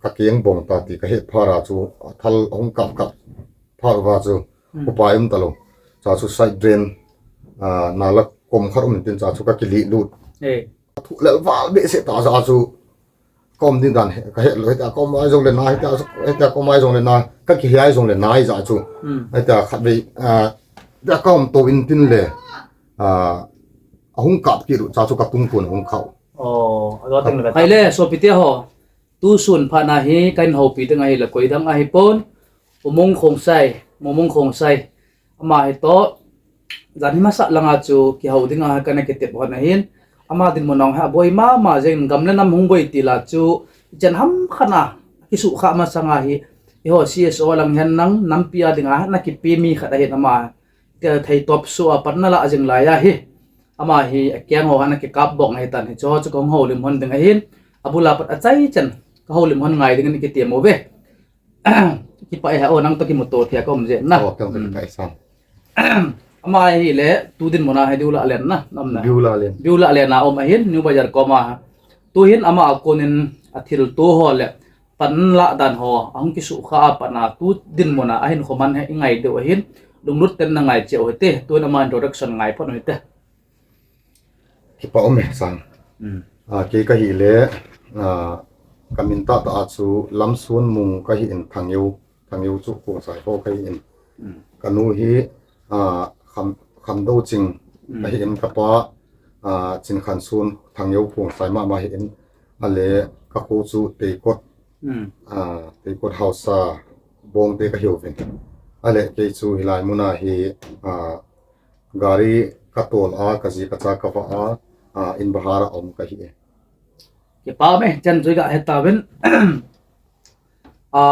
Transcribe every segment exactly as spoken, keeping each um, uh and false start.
ka keng bong ta ti ka het phat a chu, a thal hung kap kap phat uva chu, hmm, upai um talou. Cha chu side drain, ah, nala kom khat um intin cha chu ka kilih lut. Eh. Ka thuh lel val behseh ta cha chu, kom ding dan he, ka het lou, hitia kom ai jong le na, hitia, hitia kom ai jong le na, ka kihe ai jong le na, i cha chu. Hmm. Hitia khat vei, ah, hitia kom to intin le, ah, ahung kap kit u cha chu ka tung kun hung khau. Oh, a lo teng le. Hai le, sopite ho. Tu sun phat na hi, ka hin houpi ding ahi le, koi dang ahi pon. U Mung Khongsai, Mu Mung Khongsai. Ama hi toh, jan hi masa langa chu kihou dinga kana kitep hon ahin. Ama dinmun a hi aboi mama jeng, gam le nam hung boi ti la chu, chen ham khat a, kisukha masanga hi, eiho C S O lang hen nang, nampi a dinga, na kipe mi khat ahin ama, tia thei top su a pan na la jeng lai ahi. Ama hi, a kiang ho hana kikap bok ahi tan hi, chu chu kong houlim hon ding ahin. Abula pat achai chen, ka houlim hon ngai ding ni kiti mo ve. Kipa e ha, o nang to kimuto thia ka um je na. Oh, kang to kipa e sang. Ama hi le, tu dinmun a hi diu la len na, nam na. Diu la len. Diu la len a um ahin, New Bazar koma. Tu hin ama a konin a thil tu ho le, pan la dan ho, ahung kisukha a pan a, tu dinmun a, ahin khoman he, i ngai deu ahin, lunglut ten na ngai cheu hite, tu in ama introduction ngai phot hite. Kipa um e sang. Mm. Ah, kei ka hi le, ah, ka min tah tah a chu Lamsun Mung ka hi in Thangeu, Thangeu chu Khongsai ho ka hi in. Mm. Ka nu hi, ah, Kham, Khamdo Ching ka hi in, ka pa, ah, Chinkhansun Thangeu Khongsai mama hi in. A le ka kho chu Teikot, mm, ah, Teikot Hausa Bongte ka hi uvin. A le kei chu hilai mun a hi, ah, gari ka tol a, ka ji ka cha ka va a, a, in bahar a um ka hi e. Kipa me, chan chu i ga he tauvin. A,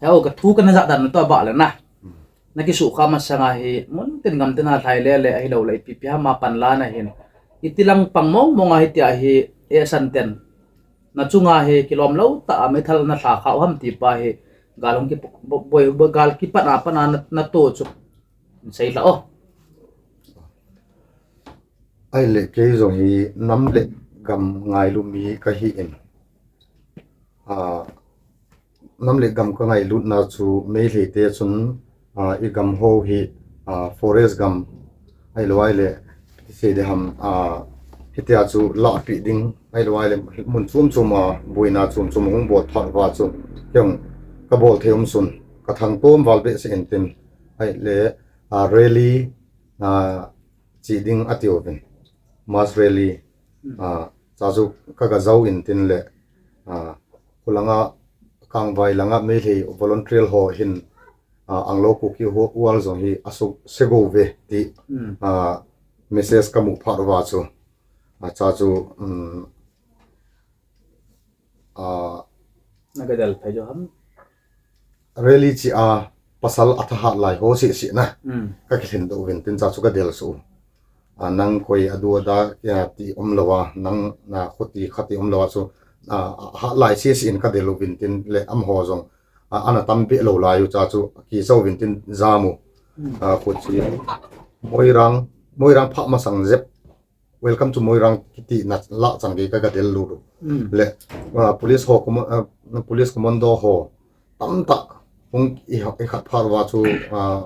he o ka thu kana ja dan to ba le na. Na kisukha masanga hi, mun tin gam tin a lhai le le, ahi lo le, ipi pi ham a pan la na hin. Iti lang pang mong mong ahi tia hi, e san ten. Na chunga hi, kilom lo ta, a meithal na lha kha u ham ti pa hi, gal hung ki, bo, boi, bo, gal kipat a, pan a na, na to chu. Sei la o. Ai le kei jong hi nam le gam ngailu mi ka hi in. A, nam le gam ka ngailut na chu Meitei te chun, a, i gam ho hi, a, forest gam ai lo ai le sei de ham, a, hitia chu la pi ding ai lo ai le mun chum chum a buina chum chum hung bol phat va chu kei ka bol thei um sun ka thang tom val behseh in tin ai le, a, rally, a, chi ding a ti uvin. Mass rally, mm, a, cha chu ka ga jau in tin le, a, khulanga Kangvai langa Meitei volunteer ho hin, a, Anglo Kuki ho wal jong hi a su se go ve ti, mm, a, message ka mu phat va chu. A, cha chu, um, a, na ka del phai jo ham. Rally chi a pasal a thahat lai ho si si na. Mm. Ka kilhin do vin tin cha chu ka del su. A, nang koi a du a da, ya, ti um lo a, nang na khuti khati um lo a chu, a, hat lai si si in ka del u vin tin le am ho jong, a, ana tam be lo lai u cha chu ki sau vin tin ja mu. Mm. A, khu chi Moirang, Moirang pha masang jep. Welcome to Moirang kiti na la chang ke ka ka del lu ru. Mm. Le, ah, police ho, comma-, ah, police commando ho tam tak hung i ha, i khat phar va chu, ah,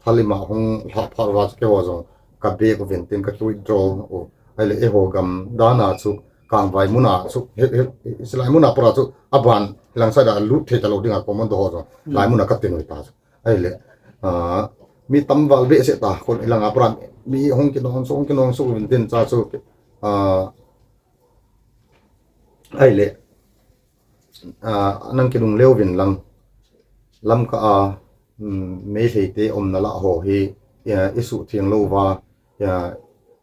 thalima hung la phar va chu ke ho jong ka be ko vin tin ka withdraw o. Ai le e ho gam dana chu Kangvai muna chu he, he, silai muna para chu aban lang sa da lut the ta lo dinga commando ho jong. Mm. Lai muna ka tin oi ta chu. Ai le, ah, mi tam val behseh ta, kon i langa pran, mi hung kinong su, hung kinong su vin tin cha chu, ah, ai le, ah, nang kinung leo vin lang, Lamka a, um, Meitei te umna la ho hi, ya, i su thiang lo va, ya,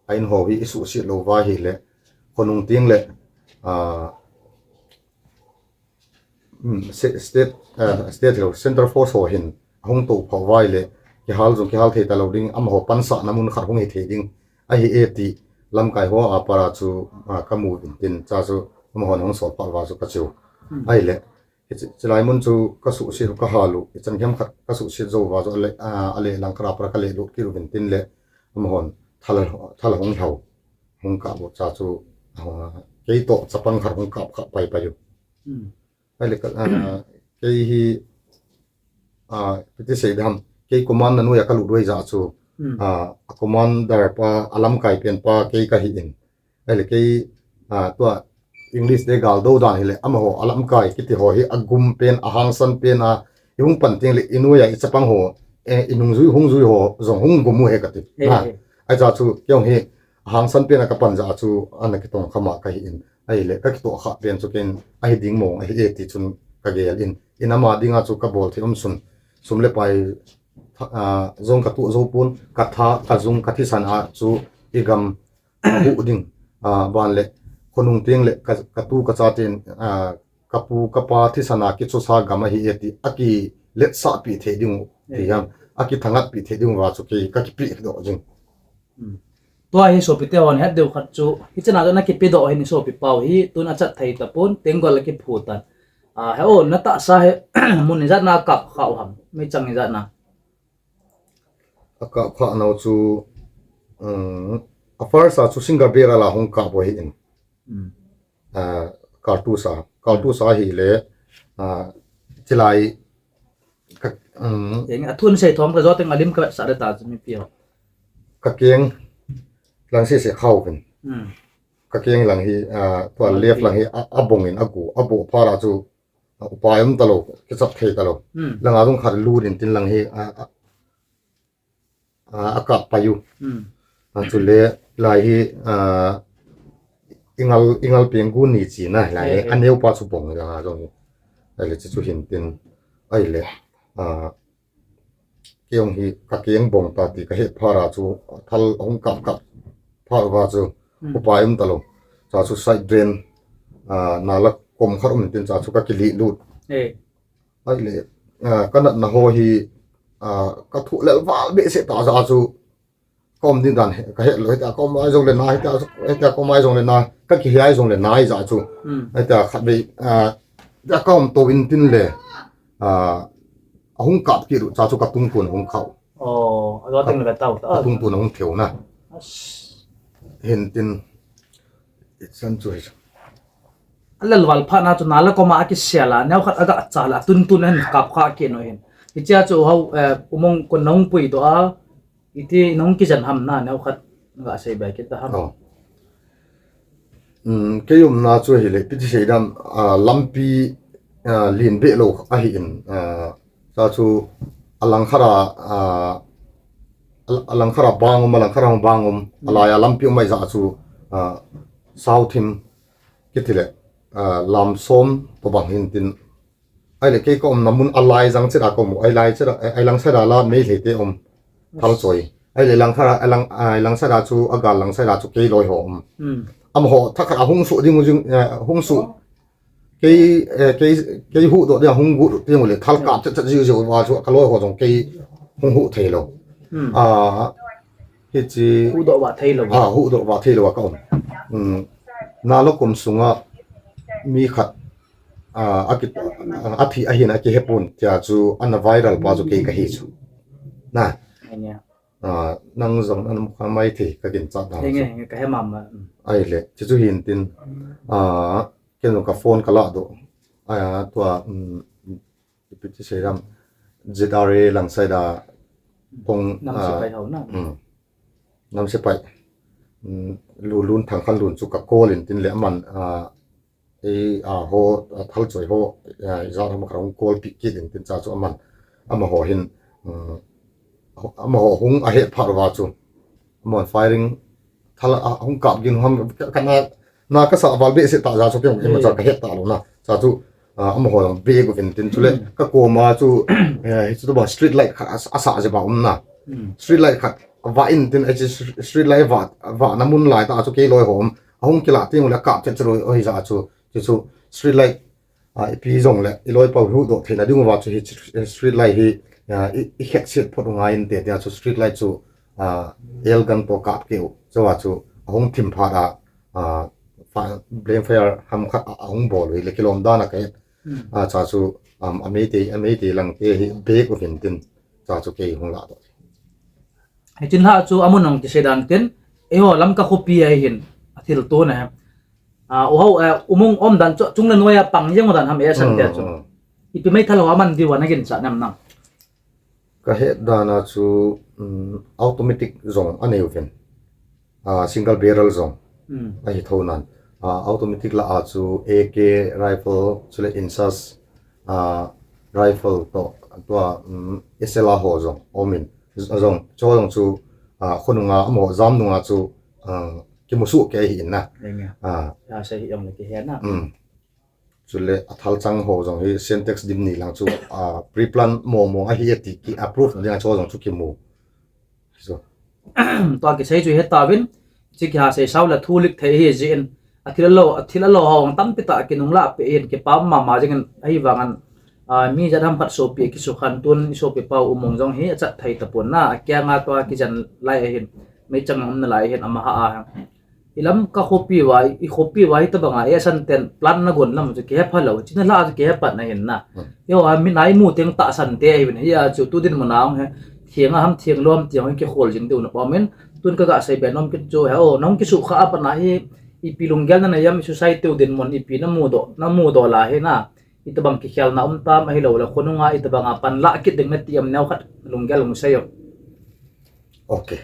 a in ho hi i su si lo va hi le, khonung ting le, ah, um, se-, state, ah, state lo, Central Force ho hin, hung to phau vai le, kihal jong kihal thei ta lo ding, am ho pansa na mun khat hung hi thei ding, ahi e ti, lamkai ho a para chu, ah, ka mu vin tin, cha chu, am ho hung so phau va chu ka chu. Hmm. Ai le, hi chi, chilai mun chu ka su si ka ha lu, i chan hiam khat ka su si zo va chu, a le, ah, a le lang kara para ka le lu ki lu vin tin le, am hon, thal, thal hung hlau, hung ka bo cha chu, ah, kei to chapang khat hung kap kap pai pai u. Hmm. Ahile ka, ah, kei hi, ah, ipi ti sei ding ham, kei command na noiya ka lut uva ahijeh chu, Hmm. ah, a commander pa, a lamkai pen pa kei ka hi in. Ahile kei, ah, tua English te gal do dan hile, amaho a lamkai kiti ho hi a gum pen, a hangsan pen a, i hung pan teng le i noiya i chapang ho, eh, i nung jui, hung jui ho jong hung gum u ahi kati. Eh, ah, eh. Ahijeh chu kei jong hi a hangsan pen a ka pan jeh chu ana kitong kham a ka hi in. Ahile ka kitoh kha pen chu ken ahi ding mong ahi e ti chun ka gel in. In ama dinga chu ka bol thei um sun. Sum le pai, ah, jong ka tuh jou pon, ka tha, ka jung, ka thisan a chu i gam a huh ding, ah, ban le, khonung teng le, ka, ka tu ka cha ten, ah, ka pu ka pa thisan a kichosa gam ahi e ti, a kiletsah pi thei ding u, ti ham, a kithangat pi thei ding uva chu kei ka kipe doh jing. Hmm. Tua hi sopi te hon het diu khat chu, hiche na chu na kipe doh hin sopi pau hi, tun a chat thei tapon, Tenggol a kiphu tan. Ah, he o, na tahsa hi, mun ijat na kap kha u ham, meichang ijat na. A kap kha nau chu, um, a first a chu single barrel a hung kap u ahi in. Hmm. Ah, kartusa, kartusa hile, ah, chilai, ka, um, Eng, a thun sei thom ka jo teng a lim ka sa le ta chu mipi ho. Ka keng lang sese kha uvin. Hmm. Ka keng lang hi, ah, tua left lang hi, a, a bong in a gu, a bu pha ra chu, a upai um talou, kichap thei talou. Hmm. Langa jong khat lut in tin lang hi, a, a, a, a kap pai u. Hmm. A chule lai hi, ah, i ngal, i ngal peng gu ni chi na, lai hi, eh, eh, a neo pa chu bong langa jong hi. Ahile chu chu hin tin, ahile, ah, kei jong hi ka keng bong ta ti ka het phat a chu thal hung kap kap phat uva chu, hmm, upai um talou. Cha chu side drain, ah, nala kom khat um in tin cha chu ka kilih lut. Eh. Ahile, ah, ka natna ho hi, ah, ka thoh lel val behseh ta jeh chu ka um ding dan he, ka het lou, hitia ka um ai jong le na, hitia, hitia ka um ai jong le na, ka kihe ai jong le na ahi jeh chu. Hmm. Hitia khatvei, ah, hitia ka um tou in tin le, ah, a hung kap kit u cha chu ka tungtun a hung khau. Oh, a lo teng le tau ta. Ka tungtun a hung theu na. As. Hin tin, i chan chu hi. A lel val phat na chu nala kom a kisel a, neo khat a ga cha la, tungtun a hin kap kha kit u hin. Hichea chu ho, eh, umong kon nong pui doh a, iti nong kijen ham na, neo khat ga sei bai kit ta ham. Oh. Um, kei umna chu ahile, ipi ti sei dam, ah, lampi, ah, len beh lou ahi in, ah, cha chu a lang khat a, ah, a, a lang khat a bang um, a lang khat a bang um, hmm, a lai a lampi um ahi jeh chu, ah, South Him kiti le, ah, lam som tobang hin tin, ahile kei ka umna mun a lai jang cheh a ka um u, a lai cheh a, a, a lang side a la Meitei te um, Thalchoi. Ahile lang khat a, a lang, a lang side a chu, a gal lang side a chu kei loi ho um. Hmm. Amaho thakhat a hung suh ding u jing, eh, hung suh. Kei, eh, kei, kei huhdoh ding a hung gu ding u le, thal kap chet chet jiu jiu uva chu, ka loi ho jong kei hung huh thei lou. Hmm. Ah, hichi. Huhdoh vah thei lou. Ah, huhdoh vah thei lou a ka um. Hmm. Nala kom sunga mi khat, ah, a ki, ah, a thi ahin a kihe pon tia chu ana viral pa chu kei ka hi chu. Na. Enge. Ah, nang jong na um kha mai thei ka ginchat dan chu. Enge, enge, ka he mama. Hmm. Ahile, chu chu hin tin. Ah, ken jong ka phone ka la doh. Ah, tua, um, ipi ti sei dam, Z R A lang side a kong, nam, ah, sepai ho na. Hmm. Nam sepai. Hmm, Lu Lun, Thangkhanlun chu ka call in tin le aman, ah, ei, ah, ho, ah, Thalchoi ho, ah, ijat ham khat hung call pi kit in tin cha chu aman, amaho hin, hmm, amaho hung a het phat uva chu. Amahon firing thal a, a hung kap gin ham ka, ka na, na ka sa val behseh ta jeh chu kei, kei ma cha ka het ta lou na. Cha chu, ah, amaho jong beh uvin tin chule, hmm, ka kom a chu, eh, hichu tobang street light khat a, a sa jeh ba um na. Hmm. Street light khat vah in tin, eh, street light vah, vahna mun lai ta chu kei loi ho um. A hung kilah teng u le kap chet chet u ahi jeh chu. Chu chu street light ah, ipi jong le, i loi pau huhdoh theina ding uva chu hi, hi street light hi, ah, i, i het siet phot u ngai inte, tia chu street light chu, ah, air gun toh kap keu, chua chu a hung thim phat a, ah, fa-, blame fire ham khat a, a hung bol u hi le kilom dan a ka het. Hmm. Ah, cha chu, um, a Meitei, a Meitei lang te hi beh uvin tin, cha chu kei hung la doh. Hichun la chu amun hung kisei dan tin, eiho Lamka khopi a hin, a thil to na. Ah, u ho, eh, umong um dan chu, chung le noi a pang jeng u dan ham e san te chu. Hmm, hmm. Ipi meithal ho aman diu ana ginchat nam nang. Ka het dan a chu, um, automatic jong anei uvin. Ah, single barrel jong. Hmm. Ahi tho nan. Ah, automatic lah a chu A K rifle, chule INSAS, ah, rifle toh, tua, um, S L R ho jong, um in. Jong, chu jong chu, ah, khonung a, amaho jam nung a chu, ah, kimu soh kei ahi in na. Enge. Ah. Ya, sei hi jong le kihe na. Um. Chule a thalchang ho jong hi Semtex dim ni lang chu, ah, pre-plan mong mong ahi e ti ki approve na ding a chu jong chu kimu. So. Tua kisei chu heta uvin, chi kiha sei sao le thu lik thei hi jin, a thil a lo, a thil a lo ho tampi tah kinung lah peh in kipa mama jing in ahi vang in, ah, mi jat ham khat sopi kisukhan tun i sopi pau umong jong hi a chat thei tapon na, a kiang a tua kijen lai ahin, meichang um na lai ahin, amaha a. I Lamka khopi uva, i khopi uva hitabang a, e san ten plan na gon lam chu kihe pha lou, china la chu kihe pat na hin na. Hmm. Yo, a mi nai mu teng tahsan te ahi vin, hi a chu tu dinmun a hung he, thiang a ham thiang lou ham ti hung kikhol jing diu na pom in, tun ka ga sei be nom kit chu, he, o, nahung kisukha a pat na hi, ipi lunggel na nei am, i society u dinmun, ipi na mudoh, na mudoh la hi na, hitabang kikhelna um tam ahilou le, khonung a hitabang a pan lah kit ding na ti am neo khat lunggel hung sei o. Okay.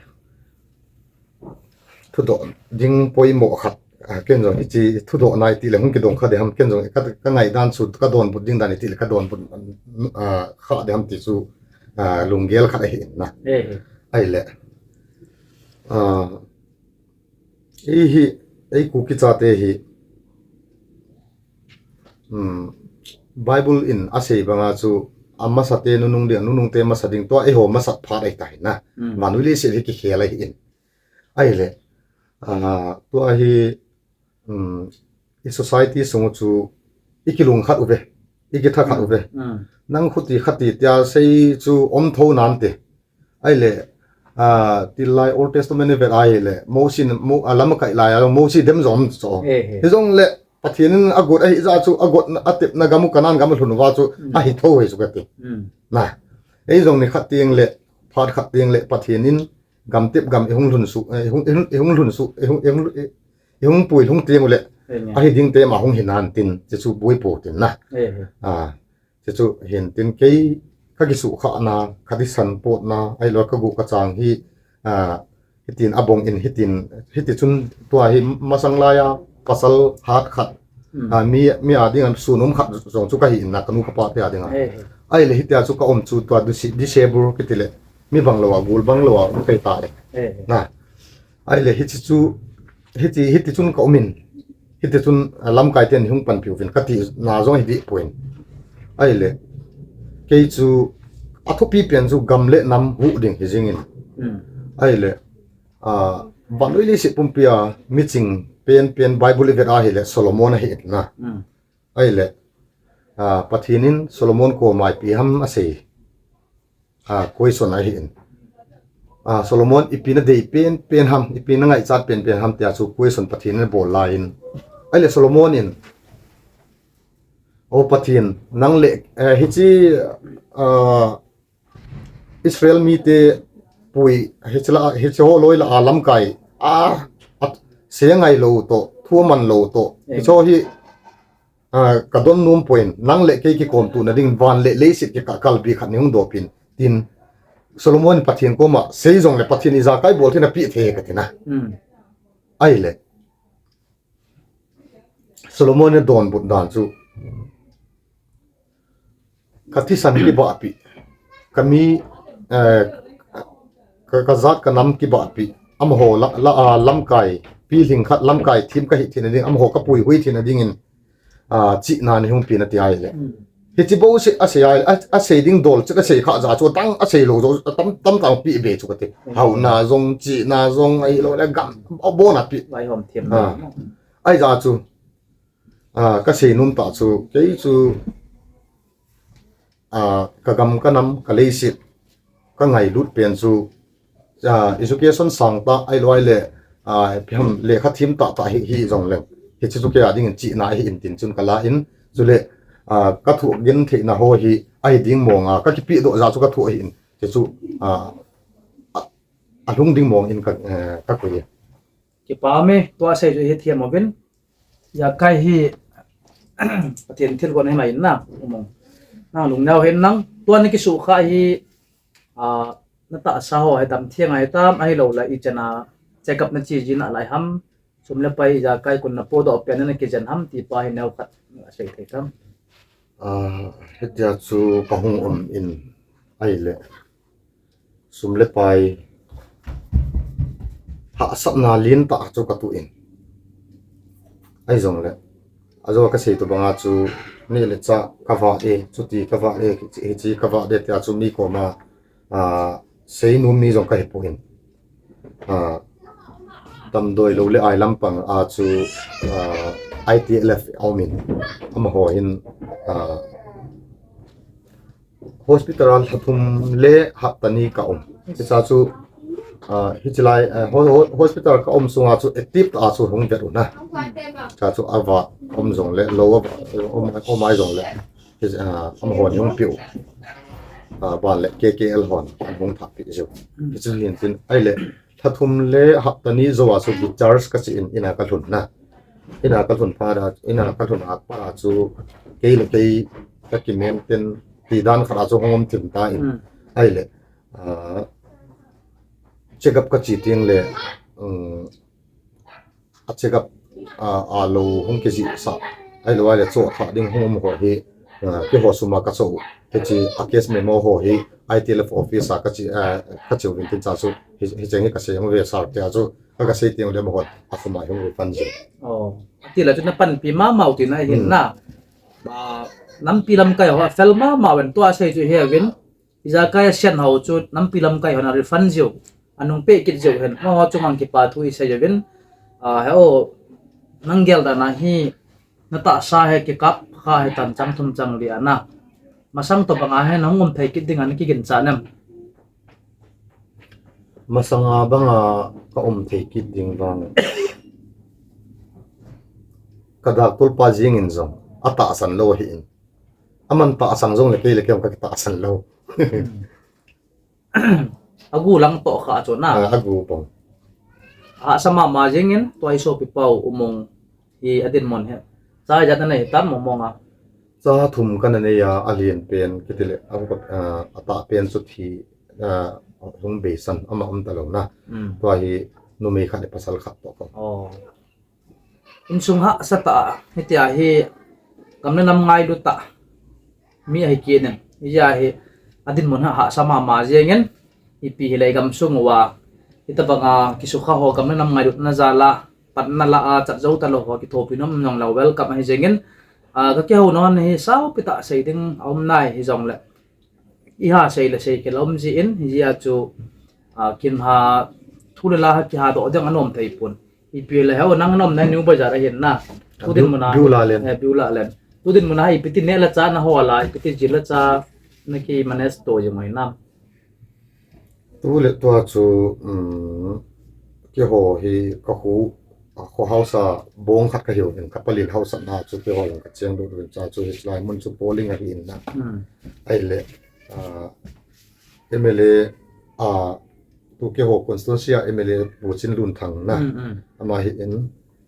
Thudoh ding poimo khat, ah, ken jong hichi thudoh nai ti le hung kidong kha de ham, ken jong ka, ka ngaidan chu ka donbut ding dan ti le ka donbut, ah, kha de ham ti chu, ah, lunggel khat ahi in na. Eh, eh. Ahile, ah, ei hi, ei Kuki chate hi, um, Bible in asei banga chu, amasa te nunung ding, nunung te masa ding, tua eiho masat phat ahi ta hi na. Hmm. Vannoi leiset hi kikhel ahi in. Ahile, ah, tua hi, um, i society sung chu i kilung khat uve, i kitha khat uve. Mm. Nang khuti khati tia sei chu um tho nante. Ahile, ah, tilai Old Testament i vet ahile, Mosi, Mo-, a, Lamkai lai a, Mosi dem jong chu. Eh, eh. Hijongle, Pathen in agot ahi ja chu, agot na, atepna gam u Canaan gam u lhun uva chu, mm, ahi tho ahi chu kati. Mm. Na, ei jong ni khat teng le, phat khat teng le, Pathen in gam tep gam i hung lhun su, eh, i hung, i hung, i hung lhun su, i hung, i hung, i, i hung pui lhung teng u le, eh, ahi ding te ma hung hi nan tin, che chu bui po tin na. Eh, eh. Ah, che chu hin tin kei ka kisukha na, ka thisan potna, ahilou ka gu ka chang hi, ah, hitin abong in, hitin, hiti chun tua hi masang lai a, pasal hat khat, hmm, ah, mi, mi a ding a sun um khat jong chu ka hi in na, ka nu ka pa te a ding a. Eh, eh. Ahile hitia chu ka um chu tua disi-, disable kiti le, mi bang lou a, gul bang lou a, um kei ta le. Eh, eh. Na. Ahile, hichi chu, hiti, hiti chun ka um in, hiti chun, ah, lamkai ten hung panpi uvin, kati na jong hi dih poi. Ahile, kei chu, athupi pen chu gam le nam huh ding hi jing in. Hmm. Ahile, ah, vannoi leiset pumpi a, miching pen pen Bible i vet ahile, Solomon ahi in na. Hmm. Ahile, ah, Pathen in Solomon koma ipi ham asei. Ah, question ahi in. Ah, Solomon ipi na dei pen pen ham, ipi na ngaichat pen pen ham tia chu question Pathen in abol lai in. Ahile Solomon in, O Pathen, nang le, eh, hichi, ah, Israel mite pui, hichi la, hichi ho loi la a lamkai, a, a, se ngai lou toh, thu aman lou toh. Amen. Hichi ho hi, ah, ka don nom poi, nang le kei kikom tuna ding, van le leiset kikah kalbi khat nei hung dopin, tin Solomon Pathen koma, sei jong le Pathen ijakai bol thei na pi thei ka tina. Hmm. Ahile. Solomon in adonbut dan chu, ka thisan kibahpi, ka mi, eh, ka, ka jat ka nam kibahpi, amaho la, la, ah, lamkai, pilhing khat lamkai, thim ka hi theina ding, amaho ka puihui theina dingin, ah, chihna nei hung pe in ati ahile. Hmm. Hichi bou se, asei ahile, a, asei ding dol, chit asei kha ja chu, dang asei lou jo, tam, tam tang pe be chu kati. Hmm. Hauna jong, chihna jong, ahilou le gam, abon a pe. Vaihom themna. Ah. Ahi ja chu, ah, ka sei nom tah chu, kei chu, ah, ka gam ka nam, ka leiset, ka ngailut pen chu, ah, education sang tah, ahilou le, ah, ipi ham lekha thim tah tah hi, hi jong leng. Hichi chu kei a dingin chihna ahi in tin chun ka la in, chule, ah, ka thu gentheina ho hi, ahi ding mong a, ka kipe doh ja chu ka thu ahi in, hichi chu, ah, a, alhung ding mong in ka, eh, ka koi e. Kipa me, tua sei chu hi thiam uvin. Ijakai hi Pathen thilgon hi mai in na, umong. Nang lungneo hin nang, tua na kisukha hi, ah, na tahsa ho hi dam theng ahi tam, ahilou le ichan a check up na che ji nalai ham, sum le pai ijakai kon na podoh pen na kijen ham ti pa hi neo khat sei thei tam. Ah, hitia chu ka hung um in ahile. Sum le pai hahsatna lentah chu ka tuh in. Ahi jongle, ajo ka sei tu banga chu, neh le chah ka vah e, chuti ka vah e, hichi ka vah e tia chu mi koma, ah, seinom mi jong ka hipon. Ah, damdoi lou le ai lampang a chu, ah, I T L F a um in, amaho hin, ah, hospital a lha thum le hapta ni ka um. Hicha chu, ah, hichi lai, ah, ho-, ho-, hospital ka um sunga chu active tah a chu hung vet u na. Hicha chu avah um jongle, lou avah, um, um ai jongle. Hi, ah, amaho hin hung peh u. Ah, ban le K K L hon hung thah peh jiu. Hichu hin tin ahile, lha thum le hapta ni jou a chu discharge ka chi in, ina ka lhun na. Ina ka lhun phat a, ina ka lhun a pat a chu kei le kei ka kimen tin ti dan khat a chu hung um thim ta in. Mm. Ahile, ah, check up ka chi teng le, um, a check up, ah, a lou hung kijih sah. Ahilou le choh thah ding hung um ho hi, ah, keiho sum a ka choh u. Hichi a case memo ho hi I T L F office a ka chi, ah, ka chi uvin tin cha chu hi, hicheng hi ka sei uve sir tia chu. Ka, ka sei teng le amahon a sum a hung refund jing. Oh, ati la chu na panpi mama u tina hin na. Ah, nampi lamkai ho a fel mama uvin tua sei chu hi uvin. Ijakai a sian ho chu nampi lamkai hon a refund jiu. Anung pe kit jiu hen. Amaho chunga kipa thu i sei uvin. Ah, he o, nang gel dan a hi na tahsa hi kikap kha hi tan chang thum chang li ana. Masang to banga hi na hung um thei kit ding a na kiginchat nem? Masanga banga ka um thei kit ding vang, ka dak tulpa jing in jong a tahsan lou ahi in. Aman tahsan jong le kei le kei ka kitahsan lou. Agu lang toh kha chu na. Ah, agu pong. Hahsa mama jing in, tua i sopi pau umong hi a dinmun hi. Cha ijat na nei tam umong a. Cha thum ka na nei a, a lian pen, kiti le, a, a, a tah pen chu thi, a, hung beisan, ama um ta lou na. Mm. Tua hi numei khat le pasal khat toh ka. Oh. Insung hahsa tah, hitia hi gam le nam ngailut tah mi ahi kit in. Hijeh a hi a dinmun ha, hahsa mama jeng in, ipi hileh i gamsung uva, hitabanga kisukha ho gam le nam ngailutna jal a, patna la a, chat jou talou ho, kithopi nom jong lou, welcome ahi jeng in, ah, ka kihou nom hi saupi tah sei ding a um nai hijongleh. I ha sei le sei kei la um ji in, hijeh a chu, ah, kin ha thu le la ha kiha doh ding a nom thei pon. Ipi le heu nang nom na New Bazar a hin na. Ah, tu dinmun a. Biu la len. Eh, biu la len. Tu dinmun a ipi ti neh le chah na hol a, ipi ti jil le chah na ki manage to jing mai nam? Tu le tua chu, um, keiho hi ka khu, a kho hausa bong khat ka hiu in, ka pali hausa na chu keiho lang ka cheng lut uvin cha chu hi lai mun chu polling ahi in na. Hmm. Ahile, ah, M L A, ah, tu keiho constituency a M L A Pu Chinlunthang na. Hmm, hmm. Ama hi in,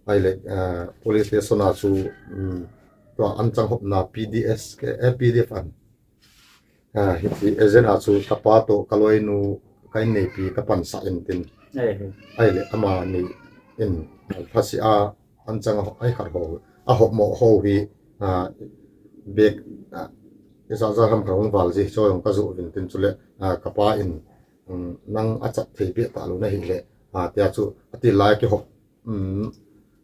ahile, ah, police station a chu, um, tua an chang hop na P D S ke, eh, P D F an. Ah, hiti agent a chu ka pa toh ka loinu ka inneipi ka pansah in tin. Eh, eh. Ahile amani in lhasi a an chang a ho, ai khat ho, a hop mo ho hi, ah, bek, ah, i sa sa ham ka hung val ji, cho jong ka ju vin tin chule, ah, ka pa in, um, nang a chat thei beh ta lou na hile, ah, tia chu ati lai kihop, um,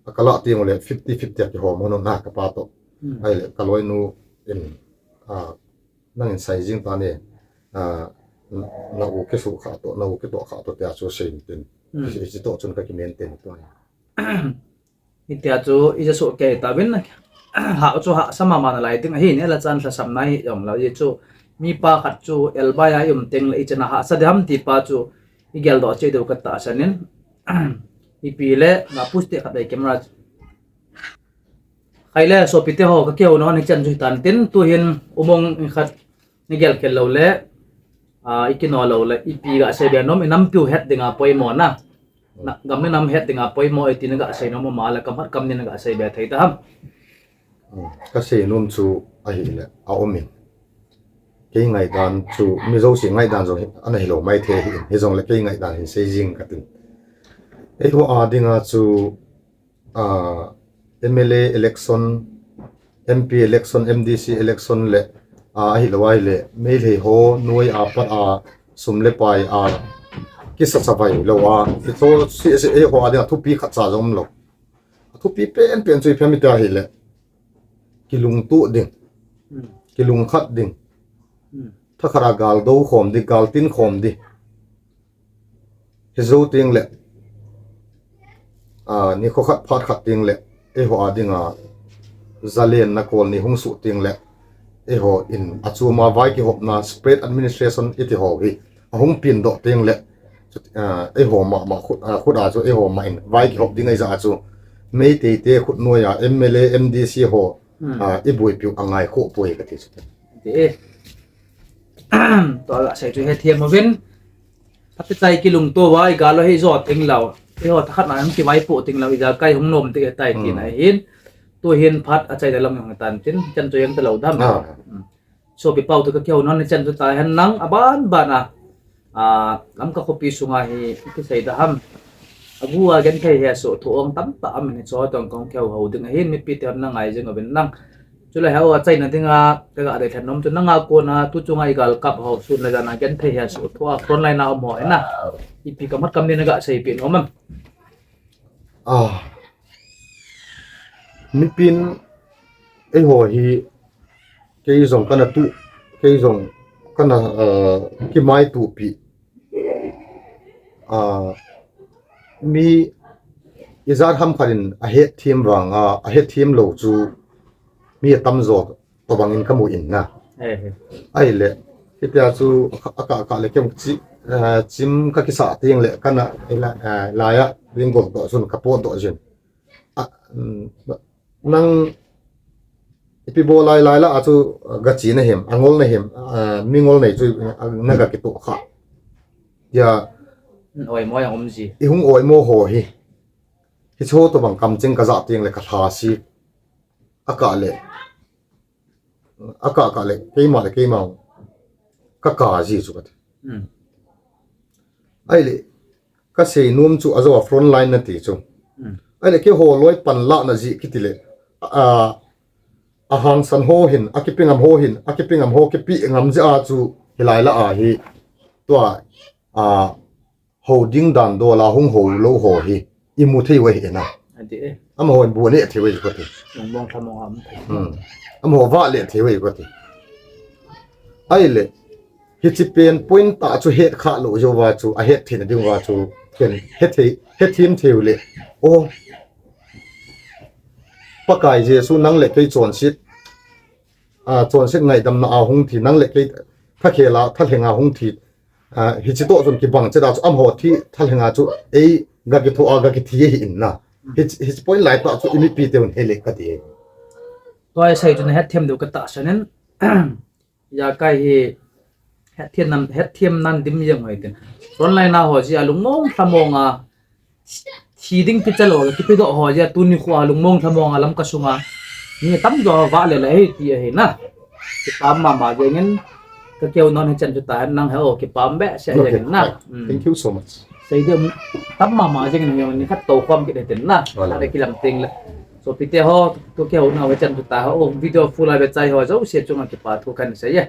a ka la ti mo le fifty fifty a kihom mo na ka pa toh. Hmm. Ahile ka loinu in, ah, nangin sai jing ta ne, ah, na u kisu kha toh, na u kitoh kha toh tia chu sei tin. Hmm. Hichi toh chun ka kimen tin tu. Hitia chu ija soh kei ta vin ha chu hahsa mama nalai ding ahi ne la chan lhasam na hi jong la i chu mipa khat chu elbai a i um teng le i chana hahsa ding ham ti pa chu i gel doh cheh diu ka tahsan in. Ipi le na push te khat dei camera. Khai le, sopite ho, ka kihou nom hi chan chu hitan tin, tu hin umong khat ni gel khel lou le, ah, i kino lou le, ipi ga sei be nom, i nampiu het dinga poimo na. Na, gam le nam het dinga poimo e ti na ga sei nom ama le, kam hat kam ni na ga sei be thei ta ham? Hmm, ka sei nom chu ahile, a um in. Kei ngaidan chu, mi jouse ngaidan jong hi, ana hilou mai thei hi in, hijongle kei ngaidan hin sei jing ka tin. Eiho a dinga chu, ah, M L A election, M P election, M D C election le, ah, ahilou ahile, Meitei ho noi a pat a sum le pai a kisa savai lou a, hicho si, si, eiho a dinga thupi khatcha jong umlou. A thupi penpen chu ipi ham iti ahile, kilungtuh ding, Hmm. kilungkhat ding, Hmm. thakhat a gal do khom ding, gal tin khom ding. Hijou teng le, ah, nikho khat phat khat teng le, eiho a dinga zalenna kol ni hung suh teng le, eiho in achom a vai kihopna spread administration iti ho hi ahung pin doh teng le, chu, ah, eiho mama khut, ah, khut a chu eiho ma in vai kihop ding ahi jeh a chu Meitei te khut noi a M L A, M D C ho, Hmm. ah, i boipiu angai khoh poi kati chu. Ti e. Tua la sei chu hethem uvin. Phat chai kilungto uva, i gal lou hi jo teng lou. Eiho thakhat na hung kivaipoh teng lou, ijakai hung nom teng tai ti Hmm. na hin. Tu hin phat achaina lam hung tan tin, chan chu jeng talou dam. Ah. Hmm. Sopi pau tu ka kihou nom ni chan chu ta hen lang, aban ban a. Ah, Lamka khopi sunga hi, kisei da ham. Agu a genthei hesoh thu ong tamtah aum in, hicho tong kong kihou ding ahin, mipi te hon na ngai jing uvin lang. Chule hou achaina dinga, ka ga dei lhen nom chu nanga kona, tu chunga i gal kap ho, sun le jan a genthei hesoh thu a frontline a um ho hi na. Ipi kam hat kam ni na ga seipeh nom am? Ah. Mipin eiho hi kei jong kana tu, kei jong kana, ah, kimaitupi. Ah, mi ijat ham khat in ahetthem vang a, ahetthem lou chu mi atamjo tobang in kamu in na. Eh, eh. Ahile, hitia chu aka, aka, aka le kem chi, eh, chim ka kisa teng le kana, eh, la, eh, laiya, ring gol doh chun ka pot doh jin. Ah, mm, nang ipi bol lai lai la a chu, ah, ga chi na him, angol na him, ah, mi ngol nei chu, ah, na ga kitoh kha. Ya. Oimo jong um ji. I hung oimo ho hi. Hicho tobang kamcheng ka ja teng le ka lha si. Aka le. Aka, aka le, keima le, keima. Ka ka ji chu kati. Hmm. Ahile, ka sei nom chu ajo a frontline nati chu. Hmm. Ahile, keiho loi panlahna ji kiti le. A, ahangsan ho hin, akipe ngam ho hin, akipe ngam ho kipe ngam jeh a chu hilai la a hi. Tua, a, hou ding dan dol a hung hou lou ho hi, i mu thei uve hi na. Ati e. Amaho in bu ne thei uve kati. Lungmong lhamong a um thei. Hmm. Amaho vah le thei uve kati. Ahile, hichi pen point tah chu het kha lou jou va chu, ahet theina ding va chu, ken het thei, het them thei u le. O, Pakai Jesu nang le kei chonset, a, chonset ngaidamna a hung thi, nang le kei thakhel a, thalheng a hung thi, a, hichi toh chun kibang chet a chu amaho thi thalheng a chu ei ga kitho a ga kithi ahi in na. Hichi, hichi point lai tah chu i mipi te un he le kati. Tua i sei chu na het them diu ka tahsan in. Ijakai hi het them nan, het them nan dim jeng hoi tin. Frontline a ho jeh a lungmong lhamong a, thi ding kicha lou, kipe doh ho jeh a tuni kho a lungmong lhamong a Lamka sunga mi tamjo vah le le ahi ti ahi na. Kipah mama jeng in, ka kihou nom hi chan chu ta hen lang he o, kipah behseh jeng in na. Hmm. Thank you so much. Sei ding tam mama jeng in, jong ni khat tou khom kit hitin na. Wala. Ade kilam teng le. Sopi te ho, tu kihou nom hi chan chu ta ho, video full a ve chai ho jouse chunga kipathu kan sei e.